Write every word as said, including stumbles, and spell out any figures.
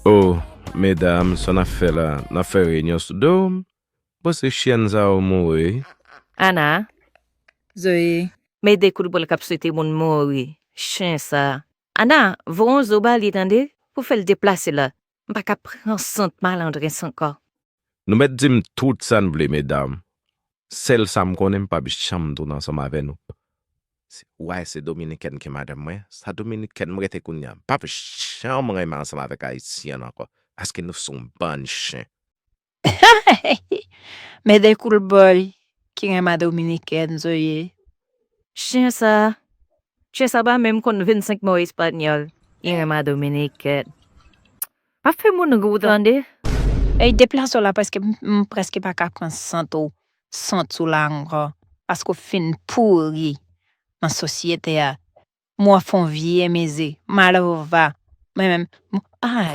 Oh, medam, sa n ap fè la? N ap fè reyinyon sou do m? Bon, se chyèn sa yo mouri. Ana, Zoe, men de kout bòl k ap swete moun mouri. Chen sa. Ana, voye yon zo ba li, tande, pou fè l deplase la. M pa ka pran sant malandren sa ankò. Nou mèt di m tout sa n vle, medam. Sèl sa m konnen, m p ap janm tounen ansanm avè nou. Wè, se dominikèn ki madanm mwen. Sa dominikèn m rete kounye a. M p ap janm renmen ansanm avèk ayisyen ankò. Paske nou se yon bann chen. Men de kout bòl ki renmen dominikèn, Zoe. Chen sa. Chen sa pa menm konn vennsenk mo espanyòl. Li renmen dominikèn. Pa fè moun gou, tande. Ey, deplase w la, paske m, m prèske pa ka pran sant ou, sant ou la ankò. Paske w fin pouri nan sosyete a. Mwen fè yon vye mezi, malova. Mwen menm, m, ay.